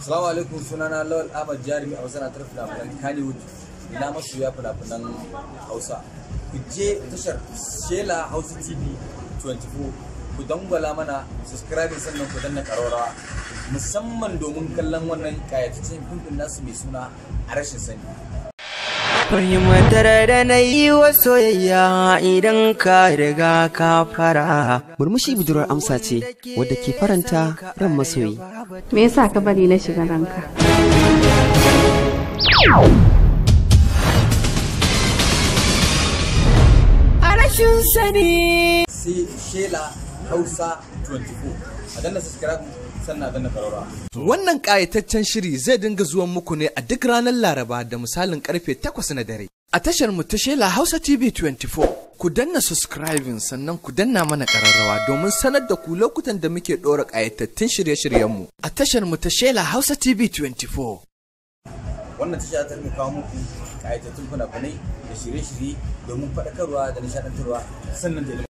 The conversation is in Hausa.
Assalamu alaikum, sunana Lawal Ahmad Jarumi a masana'antar fina-finan Kannywood. Ina masoya fina-finan Hausa. Ku je tashar Shela Hausa TV 24, ku dangwala mana subscribe, sannan ku danna ƙararrawa, musamman domin kallon wannan kayataccen fim ɗin nasu mai suna A Rashin Sani. Fahimtar da na yi wa soyayya idan ka riga ka fara. Murmushi budurwar amsa ce wadda ke faranta ran masoyi. Me yasa ka bari na shiga ranka? A rashin sani. Sai Shela Hausa 24. A danna subscribe sannan a danna ƙararrawa. Wannan ƙayataccen shiri zai dinga zuwan muku ne a duk ranar Laraba da misalin karfe 8 na dare. A tashar mu ta Shela Hausa TV 24. Ku danna subscribing, sannan ku danna mana ƙararrawa domin sanar da ku lokutan da muke ɗora ƙayatattun shirye-shiryenmu. A tashar mu ta Shela Hausa TV 24. Wannan tasha ta rinka kawo muku kayatattun fina-finai da shirye-shirye domin faɗakarwa da nishaɗantarwa sannan da